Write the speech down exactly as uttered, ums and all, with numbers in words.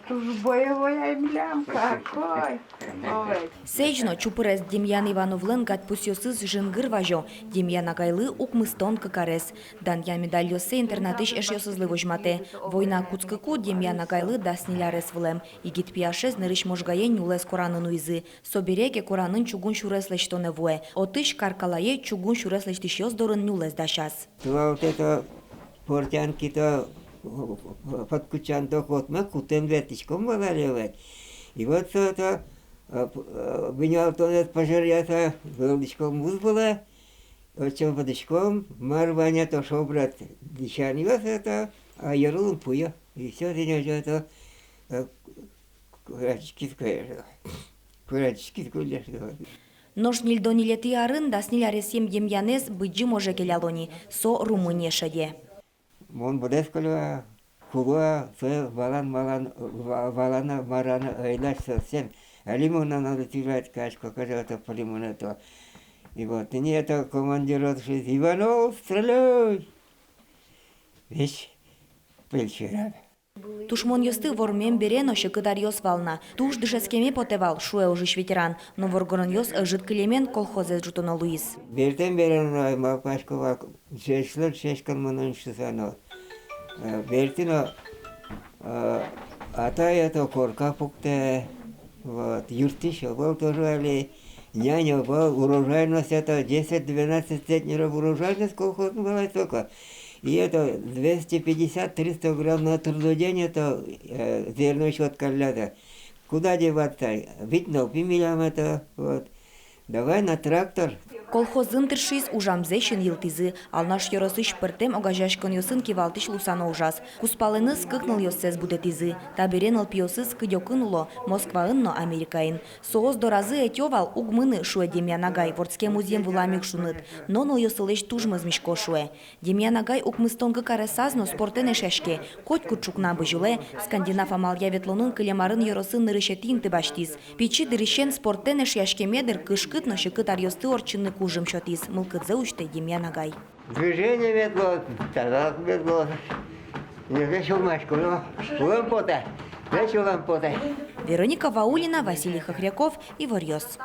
Туж боевой ай милям, какой. Ой. Сэзь но чупырес Демьян Ивановлэн гадьпусъёсыз жингыр вазё. Демьян агайлы укмыстон кык арес. Данъя медальёссэ интернатысь эшъёсызлы возьматэ. Война кутскыку Демьян агайлы дас ньыль арес вылэм. Егит пияшез нырысь Можгаен нюлэс кораны нуизы. Собере ке коранын чугун сюрес лэсьтонэ вуэ. Отысь Каркалае чугун сюрес лэсьтӥсьёс дорын нюлэс дасяз. Туала вот это портянки-то, подкучан-то хотмэ кутэн ветлӥськом вал али ведь. И вот со это, э, п-, э, бинялтонэз пожаръяса, вылдӥськом вуз вылэ, отчы выдӥськом, мар вань-а то шобрат дӥсянъёс это, а йырлы пуё. И всё, тӥни озьы это, э, курадӟиськиз куэ-, курадӟиськиз куэльдэ. Нош ньыльдон ньылетӥ арын дас ньыль аресъем Демьянэз Быдӟым оже келяло ни, со Румыние шеде. Мон быдэс кылё-а, куло-а, сое валан-малан, ва-, валаны-мараны ӧй луы совсем. Али мон на надо тӥляд качко, кожа это пулемёт-а. И вот, тӥни это командир вот шуиз: «Иванов, стреляй!» Весь пыль сьӧрам. Тушмонъёсты вормем бере но секыт аръёс вал на. Туж дышетскеме потэ вал, шуэ ужысь ветеран. Но воргоронъёс ӧжыт кылемен колхозэз ӝутоно луиз. Бертэм бере но малпасько вал, ӟечлык сяськон мыным шуса но. Э, бертӥ но, э, атай это корка пуктэ. Вот, юрттӥсь ӧвӧл тоже али, нянь ӧвӧл, урожайность это десять-двенадцать центнеров урожайность колхозын вал ай только. И это двести пятьдесят-триста грамм на трудодень это, э, зерно счёт калляллям. Куда деваться? Вить нылпи милям это, вот. Давай на трактор. Колхозын тыршиз, ужамзэ синйылтӥзы. Алнаш ёросысь пӧртэм огазеяськонъёсын кивалтӥсь луса но ужаз. Кузпалэныз кык нылъёссэс будэтӥзы. Табере нылпиосыз кыдёкын уло, Москваын но Америкаын. Соос доразы ӧтё вал, уг мыны, шуэ Демьян агай, вордскем музъем вылам ик шуныт. Но нылъёсылэсь туж мӧзмисько, шуэ. Демьян агай укмыстон кык аресаз но спортэн эшъяське. Котькуд ӵукна бызьылэ, скандинав амалъя ветлонын кылем арын ёросын нырысетӥ инты басьтӥз. Пичи дырысен спортэн эшъяськеме дыр кышкыт но секыт аръёсты ортчыны кужым сётӥз, мылкыдзэ усьтэ Демьян агай. Движение мед луоз, тазалык мед луоз. Ньыль сюлмасько но, улэм потэ, весь улэм потэ. Вероника Ваулина, Василий Хохряков, «Иворъёс».